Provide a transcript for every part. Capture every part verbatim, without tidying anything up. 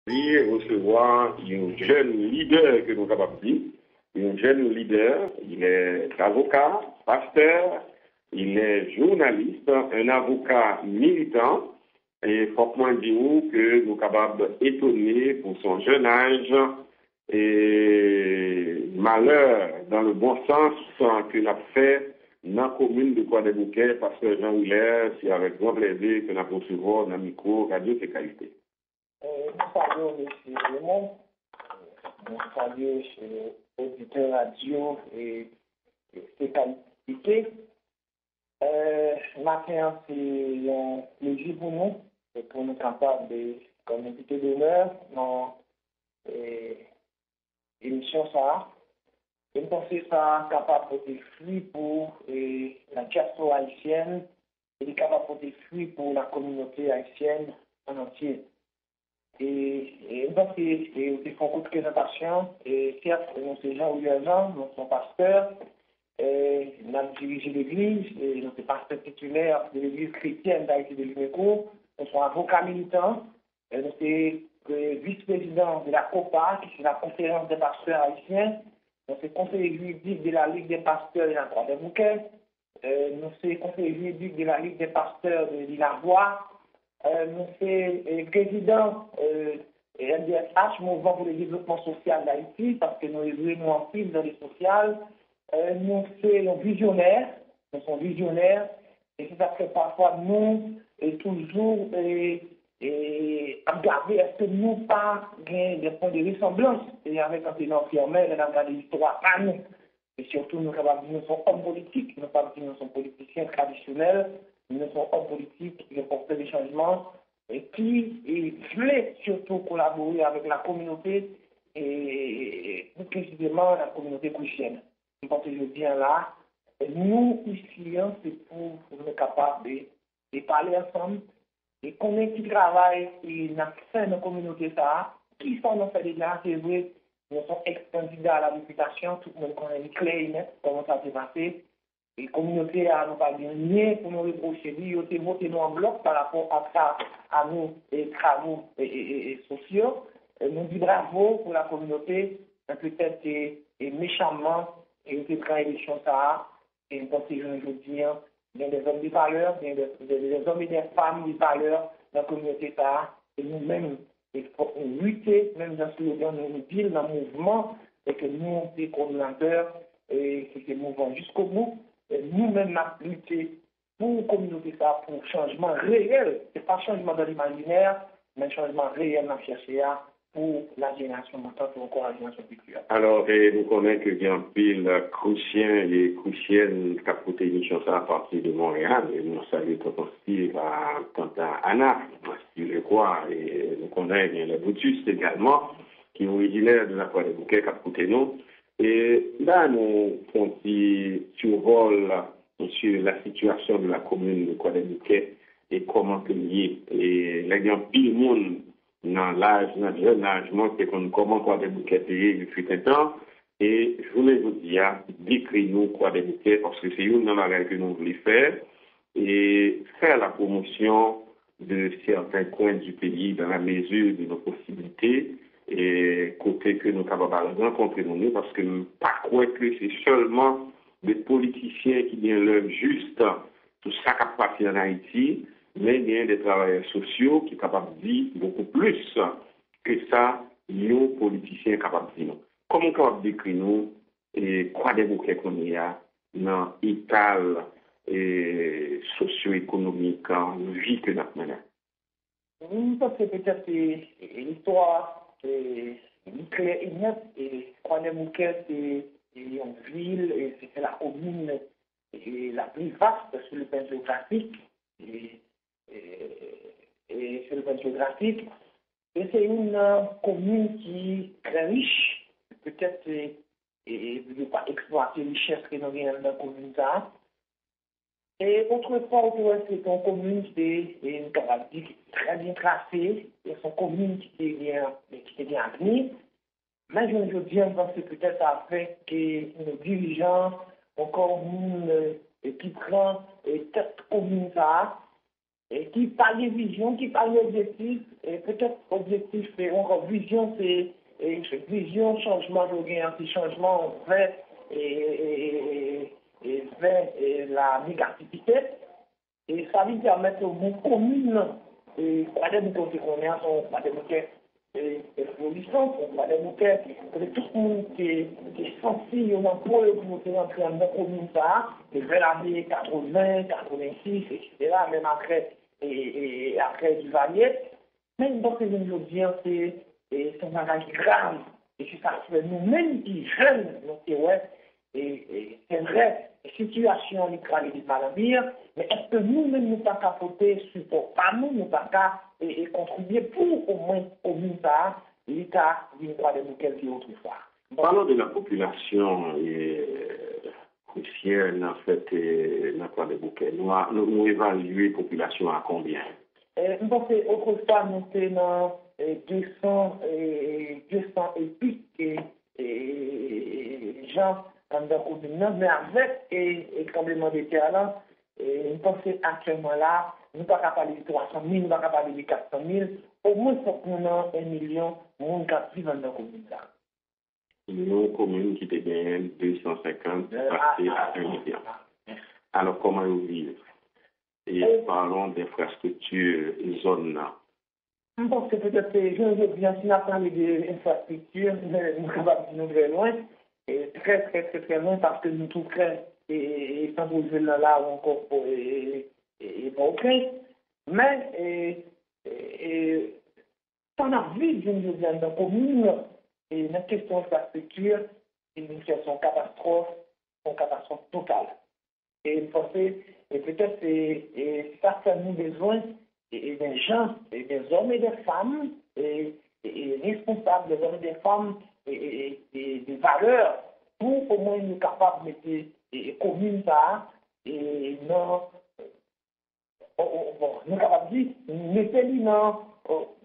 Li resevwa yon jèn lidè, ke nou kapab di, yon jèn lidè. Il est avocat, pasteur, il est journaliste, un avocat militant. E fòk mwen di ou ke nou kapab etone pou son jèn aj e malè dans le bon sens ke n ap fè nan komin de Kwadèboukè, pastè Jean Hilaire, se avèk gran plèzi ke n ap resevwa w nan mikwo Radyo Sekalite. Eh, mwen salye w, mesye Raymond. Mwen salye eh, oditè radyo e, e Sekalite. Eh, maten an, se yon plezi pou nou, e pou nou kapab, eh, kòm envite donè nan eh, emisyon sa a. E m panse sa kapab pote fwi pou eh, la dyaspora ayisyèn, e li kapab pote fwi pou la kominote ayisyèn an antye. E, e m panse e, ou te fè yon kout prezantasyon, e sèt, nou se Jean William Jean, nou se yon pastè, e n ap dirije legliz, e nou se pastè titilè de legliz kretyèn d'Haïti de Lumeco, nou se yon avoka militan, e nou se e, vis-prezidan de la COPA, ki se la Conférence des Pasteurs Haïtiens, nou se konseye jiridik de la Ligue des Pasteurs de la Croix-des-Bouquets, eh, nou se konseye jiridik de la Ligue des Pasteurs de Lilavois, eh, nou se eh, prezidan eh, M D S H, Mouvman pou le Devlopman Sosyal d Ayiti, paske nou evre nou anpil nan le sosyal, eh, nou se yon vizyonè, nou se yon vizyonè, e se sa k fè pafwa nou eh, toujou eh, eh, ap gade èske nou pa gen de pwen de resanblans eh, avèk Antenan Firmin lè n ap gade istwa pa nou. E sitou, nou kapab di nou se yon òm politik, nou p ap di nou se yon politisyen tradisyonèl, men nou se yon òm politik ki gen pòtfèy de chanjman e ki e vle sitou kolabore avèk la kominote, e pli presizeman la kominote kwetyèn. M panse jodi a la, nou isi a, se pou nou kapab e, e pale ansanm, e konnen ki travay e n ap fè nan kominote sa a, kisa n ap fè deja, se vre, nou se yon eks-kandida a la depitasyon, tout moun konnen li klè e nèt kòman sa te pase. E kominote a, nou pa gen anyen pou nou repwoche li, yo te vote nou an blòk pa rapò ak sa a nou e travo e, e, e, e sosyo. E nou di bravo pou la kominote, men petèt e, e mechamman, e yo te pran eleksyon sa a, e m panse jounen jodi a, gen de zòm de valè, gen de, de, de zòm e de fanm de valè nan kominote sa a, e nou menm, e fòk nou lite, menm jan slogan nou, nou di l nan mouvman, se ke nou se kowòdinatè, e ki se mouvman jiskobou, e nou menm n ap lite pou kominote sa, pou chanjman reyèl, se pa chanjman dan limajinè, men chanjman reyèl n ap chèche a, pou la jenerasyon montante ou ankò la jenerasyon fiti a. Alò, e, nou konnen ke gen anpil Kretyen e Kretyèn k ap koute emisyon sa a apati de Monreyal, e nou salye Tonton Steve a Tanta Ana, Steve Lekwa, e nou konnen gen lè Brutus egalman, ki orijinè de Lakwadèboukè k ap koute nou. E la, nou fè yon ti survol sur la situation de la commune de Kwadèboukè e kòman ke l ye. E lè gen anpil moun nan laj, nan jèn laj mwen, te konn kòman Kwadèboukè te ye, il fut un temps. E jounen jodi a, dekri nou Kwadèboukè, paske se youn nan bagay ke nou vle fè, e fè la pwomosyon de certains coins du pays dans la mesure de nos possibilités, e kote ke nou kapab al rankontre moun yo, paske m pa kwè ke se sèlman de politisyen ki gen lè jis sou sa k ap pase ann Ayiti, men gen de travayè sosyo ki kapab di bokou plis ke sa yon politisyen kapab di nou. Kòman w kapab dekri nou e Kwadèboukè kounye a nan eta l e sosyo-ekonomik, vi ke n ap mennen? M panse petèt e, e, istwa a, e, li klè e nèt, e Kwadèboukè se e, yon vil, e se, se la komin e, la pli vast sur le plan géographique, e, e, e sur le plan géographique, e se yon e, komin ki trè rich, petèt e, e, e yo pa eksplwate richès ke nou genyen anndan komin sa a. E otrefwa, ou te wè se te yon komin ki te, e, nou kapab di, ki trè byen trase, e se yon komin ki te gen, ki te gen avni. Men jounen jodi a, m panse petèt avèk e, nou dirijan, ankò moun e, ki pran e, tèt komin sa a, e ki pa gen vizyon, ki pa gen objektif, e petèt objektif, e ankò vizyon, se e vizyon chanjman yo gen an, se chanjman vè e, e, e, e, e vè e la negativite. E sa vin pèmèt yo gen komin nan. E Kwadèboukè ou te konnen an, se yon Kwadèboukè e, e florisan, se yon Kwadèboukè kote tout moun te, te santi yo nan po yo pou yo te rantre anndan komin sa a, e vè lane katreven, katrevensis, etsetera, menm apre, e, e, e apre Divalye. Men m panse jounen jodi a, se e, se yon bagay ki grav. E se sa k fè nou menm ki jèn, nou te wè, e, e, se vre, sitiyasyon an li prale vin malanbi, men èske nou menm nou pa ka pote sipò pa nou, nou pa ka e, e, kontribye pou omwen komin sa a, li ka vin Kwadèboukè l te otrefwa? Bon. Parlons de la population, euh, routière nan fèt, euh, nan Kwadèboukè. Nou, a- nou, nou evalye popilasyon a konbyen? Eh, m panse otrefwa nou te nan eh, de san, eh, de san e pik eh, eh, jan anndan komin nan, men avèk eh, eh, tranbleman de tè la, eh, m panse aktyèlman la, nou pa ka pale de twa san mil, nou pa ka pale de kat san mil, omwen fòk nou nan en milyon moun k ap viv anndan komin sa. Yon komin ki te genyen de san senkant pase a en milyon. Alò, kòman yo viv? E parlons de enfrastrikti zòn nan. M panse petèt se jounen jodi a, si n ap pale de enfrastrikti, nou kapab di nou trè lwen, e trè, trè, trè, trè lwen, paske nou tou prè e, e, e Santvil la, la ou ankò e, e, e, e Pòtoprens. Men, e, e, e, sa n ap viv jounen jodi a anndan komin nan, e nan kesyon enfrastrikti, e nou fè se yon katastwòf, se yon katastwòf total. E m panse, e petèt se e, sa k fè nou bezwen e, e de jan, e de zòm e de fanm, e, e, e responsab, de zòm e de fanm e, e, e, e de valè, pou omwen nou kapab mete e, e komin sa a e, nan o- o- bon, nou kapab di, mete li nan,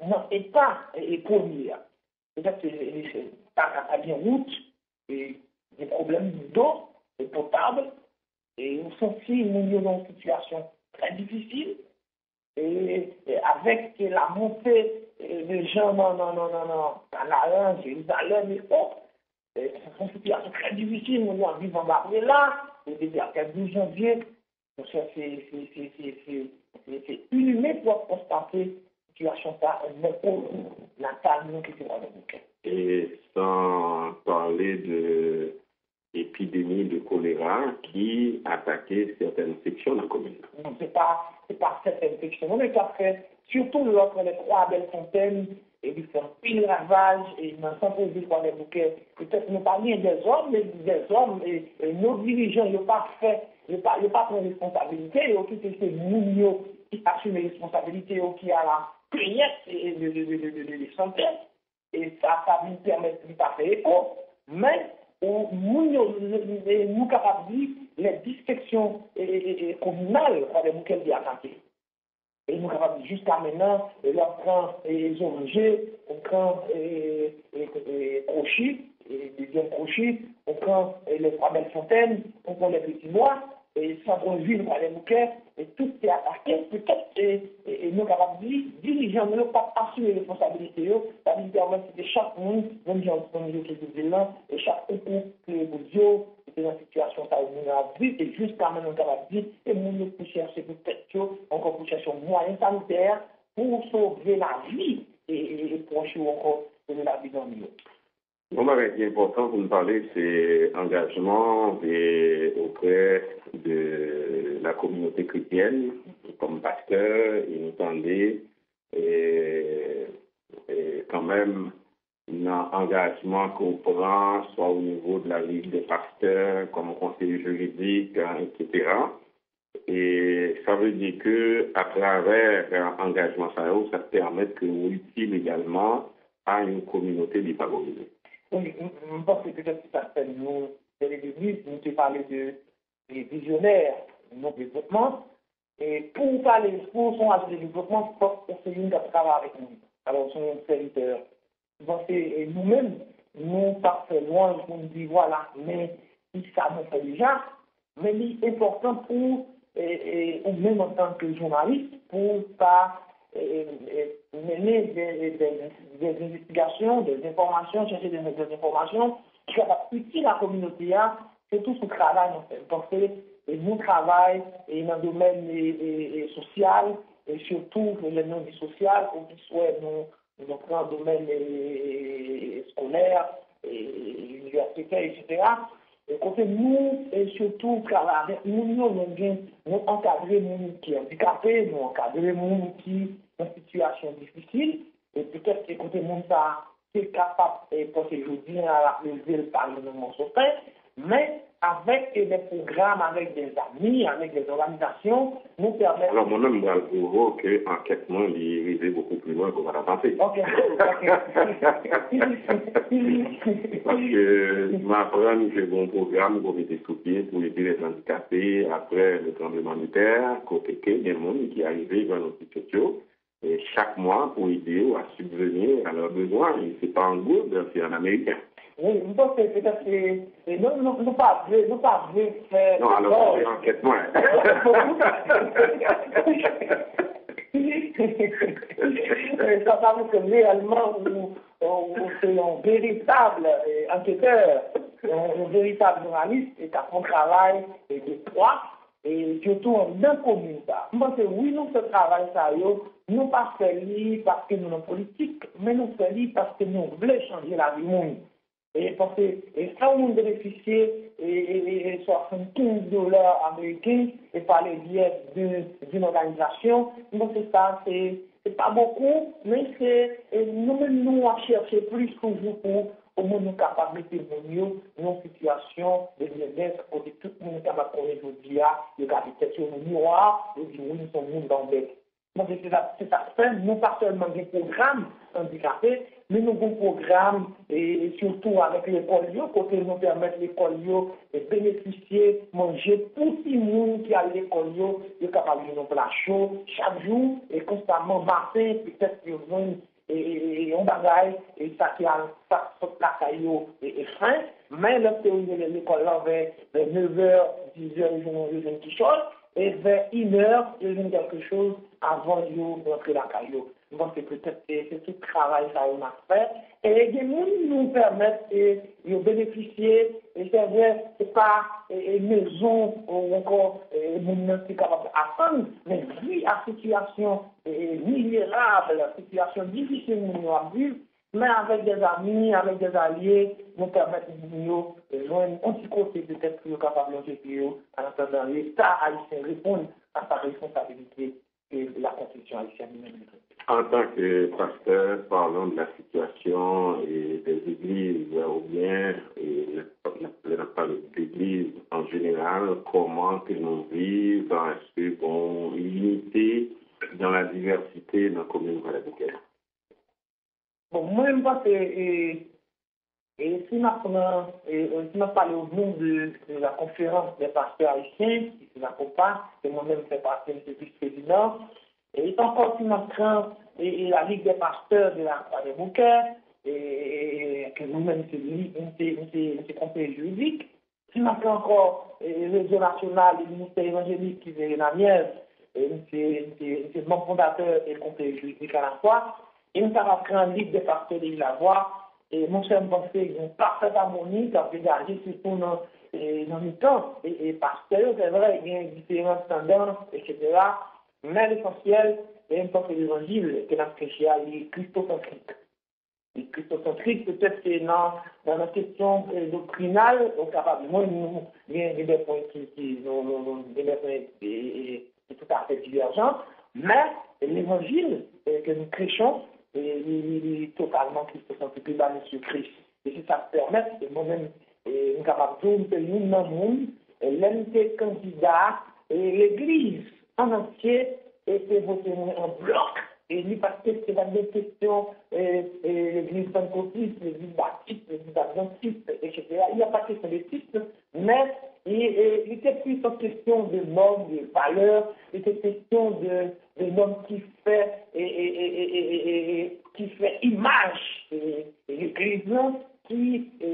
nan eta e, e premye a. Petèt se, se, se pa ka gen wout, e gen pwoblèm dlo e potab, e ou santi moun yo nan yon sitiyasyon trè difisil, e, e avèk la monte e, de jan nan, nan, nan, nan, nan Kanaran, Jerizalèm e ot, e, se yon sitiyasyon trè difisil, moun yo ap viv anba prela, e depi apre douz janvye, Monchè, se, se, se, se, se, se, se inimen pou w ap konstate sitiyasyon sa a nan komin natal nou ki se Kwadèboukè. E san pale de epidemi de kolera ki atake sètèn seksyon nan komin nan. Non, se pa, se pa sètèn seksyon. Non, men k ap fè, sitou lè w pran lè twa Bèlfonntèn, e li fè anpil ravaj e nan sant vil Kwadèboukè. Petèt nou pa gen dèzòm, men dèzòm e, e nos dirijan yo pa fè, yo pa, yo pa pran responsabilite yo, kite se moun yo ki asime responsabilite yo ki a la penyèt e, e de, de, de, de, de, de, de santè. E sa, sa vin pèmèt li pa fè eko. Men, ou, moun yo, e, nou kapab di, lè dis seksyon e, e, e, e kominal Kwadèboukè li atake. E nou kapab di jiska mennan, e lè w ap pran e, Zoranje, ou pran e, e, e, Kwochi, e, dezyèm Kwochi, ou pran e, lè twa Bèlfonntèn, ou pran lè Petibwa, e, sant vil Kwadèboukè, e tout te atake, petèt e, e, e nou kapab di, dirijan nou yo pa t asime responsabilite yo, sa vin pèmèt se te chak moun, menm jan moun yo te di l lan, e chak koukou pleye pou zye w, se te nan sitiyasyon sa yo moun yo ap viv, e jiska menm nou kapab di, se moun yo ki chèche pou tèt yo, ankò pou chèche yon mwayen sanitè pou sove lavi e, e, e pwòch yo ankò, sove lavi zanmi yo. Yon bagay ki enpòtan pou n pale, se angajman e oprè de la communauté chrétienne, kòm pastè, e nou tande, e, e kanmenm, nan angajman ke w pran, swa o nivo de la Ligue des pasteurs, kòm konseye jiridik, etsetera. E sa vle di ke atravè angajman sa yo, sa pèmèt ke w itil egalman a yon kominote defavorize. Wi, m, m panse petèt se sa k fè nou, dè le debi, nou te pale de, de vizyonè, non devlopman. E pou w pale, pou w se yon ajan de devlopman, fòk ou se youn k ap travay avèk moun. Alò, w se yon sèvitè. M panse, e, nou menm, nou p ap fè lwanj pou n di, vwala, men kisa nou fè deja. Men li enpòtan pou e, e, ou menm antanke jounalis, pou w ta e, e, mennen de, de, de envestigasyon, de enfòmasyon, chèche de, de enfòmasyon ki kapab itil a kominote a, sitou sou travay nou fè. M panse, e, nou travay e, nan domèn e, e, e, sosyal, e sitou lè nou di sosyal, ou plis wè nou, nou pran domèn e, e, eskolè, e, inivèsitè, etsetera. E kote nou, e sitou travay avèk moun yo, nou gen, nou ankadre moun ki andikape, nou ankadre moun ki nan sitiyasyon difisil, e petèt se kote moun sa a te kapab e panse jodi a l ap leve l pa jwenn yon mòso pen, men avèk e de pwogram, avèk de zanmi, avèk de òganizasyon, nou pèmèt. Alò, mwen menm, m pral pwouve w ke ankèt mwen, li rive bokou pli lwen ke w pa ta panse. Ok, ok. Paske m aprann ke gen yon pwogram ke w mete sou pye pou ede lèzandikape apre le tranblemanntè, kote ke gen moun ki arive jwenn yon ti tchotcho, e chak mwa pou ede yo a sibveni a lè bezwen, e se pa an goud, se an ameriken. Wi, m panse petèt se, se nou, nou, nou pa vle, nou pa vle fè Non, alò, tò. Se ankèt mwen. E sa, sa montre reyèlman ou, ou se yon veritab e, anketè, yon, yon veritab jounalis, e k ap fè yon travay e, de pwa, e sitou anndan komin sa. M panse, wi, nou fè travay sa yo, nou pa fè li paske nou nan politik, men nou fè li paske nou vle chanje lavi moun. E paske e, sa yon moun benefisye e, e, e, e swasannkenz dola ameriken e pa le byè de d'une organisation, m panse sa se, se pa bokou, men se e, nou menm nou ap chèche plis toujou pou omwen nou kapab mete moun yo nan yon sitiyasyon de byennèt kote tout moun kapab konnen jodi a, yo gade tèt yo nan miwa, yo di wi, m se yon moun pa yon bèt. Donk, se sa, se sa k fè nou pa sèlman gen pwogram andikape, men nou gen pwogram, e, e sitou avèk lekòl yo, kote nou pèmèt lekòl yo e benefisye manje pou timoun ki al lekòl yo, yo kapab jwenn yon pla cho chak jou, e konstaman maten, petèt yo jwenn e, e, e, e yon bagay, e sa ki al, sa k sot lakay yo, e, e fen. Men lè se rive lè lekòl lan, vè, vè nevè, dizè, yo jwenn, yo jwenn kichòy, e vè inè, yo jwenn kèlke choz avan yo rantre lakay yo. M panse petèt se, se tout travay sa yo n ap fè. E gen moun nou pèmèt e, yo benefisye, e se vre, se pa e, e mezon ou ankò e, moun nan ki kapab atann, men vi a sitiyasyon e, mizyerab, sitiyasyon difisil moun yo ap viv, men avèk de zanmi, avèk de alye, nou pèmèt moun yo jwenn yon ti kote petèt pou yo kapab lonje pye yo, an atandan Leta ayisyen reponn a sa responsabilite ke la Konstitisyon ayisyèn li menm li pote. En tant que pasteur, parlons de la situation et des églises, ou bien et le, le, le, le, de l'église en général, comment que nous vivons, est-ce que bon, unité dans la diversité dans la commune Kwadèboukè? Bon, mwen, m panse, e, e si n ap pran, e, e si n ap pale o non de, de la Conférence des Pasteurs Haïtiens, ki se la kopa, ke mwen menm fè pati, m se vis prezidan, e ankò si n ap pran e, e la Ligue des Pasteurs de la Croix-des-Bouquets, e, e, e ke mwen menm se li, m se, m se, m se konseye jiridik, si n ap pran ankò e, Rezo Nasyonal e Ministè Evanjelik ki se Renamyèz, e m se, m se, m se manm fondatè e Konsèy Jiridik Alafwa, e m kapab pran Ligue des Pasteurs de Lilavois, e monchè, m panse gen yon pafèt amoni k ap degaje sitou nan, e, nan mitan e, e pastè yo, se vre, gen diferan tandans, etsetera, men lesansyèl, e m panse levanjil ke n ap preche a, li kristosantrik. Li kristosantrik, petèt ke nan, nan, nan kesyon e, doktrinal, ou kapab jwenn nou gen, gen de pwen ki, ki nou, nou, nou, gen de pwen e, e, e, ki toutafè divèjan, men levanjil e, ke nou prechon, e, li, li, li totalman kristosantrik, li baze sou Kris. E se sa k pèmèt, e mwen menm, e m kapab di w, m te youn nan moun, e lè m te kandida e, legliz an antye e te vote mwen an blòk, e li pa t kesyon, pa t gen kesyon e, e legliz pannkotis, legliz batis, legliz advantis, etsetera. Il n'y a pas question de titre, men e, e, li te plis an kesyon de nòm, de valè, li te kesyon de, de nòm ki fè e, e, e, e, e, e, e, e, ki fè imaj e, e legliz lan, ki, e,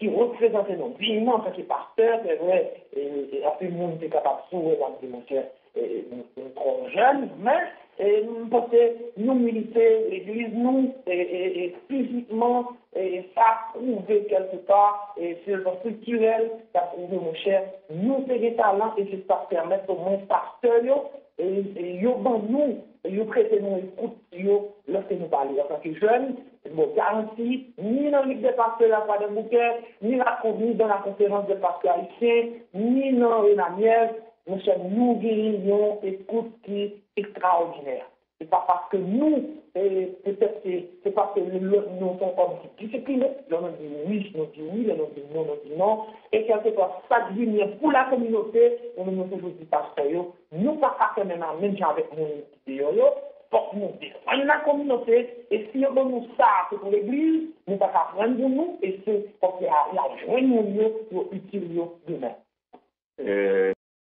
ki reprezante nou dinyman antanke pastè, se vre, e, Anpil moun te kapab soure w ap di, monchè, e, nou, nou twò jèn, men e, m panse nou milite legliz nou e, e, e, fizikman, e, e, sa pwouve kèlkepa, e, sou le plan striktirèl, sa pwouve, monchè, nou te gen talan e se sa k pèmèt omwen pastè yo, e, e, yo ban nou, yo prete nou ekout yo lòske nou pale antanke jèn. Bon, garanti, ni nan Ligue des pasteurs la Kwadèboukè, ni la, ni dans la conférence des pasteurs haïtiens, ni nan Renamyèz, monchè, nou genyen yon ekout ki ekstraòdinè. Se pa paske nou, e, petèt se, se paske nou, nou se yon òm ki disipline, lè nou di wi, nou di wi, lè nou di non, nou di non. E kèlkeswa sa k vini an pou la kominote, nou menm nou toujou di pastè yo, nou pa ka fè menm a menm jan avèk moun ki deyò yo, fòk nou defann la kominote, e si yo ban nou sa, se pou legliz, nou pa ka pran l pou nou, e se fòk y a, y a jwenn moun yo pou yo itil yo demen. E,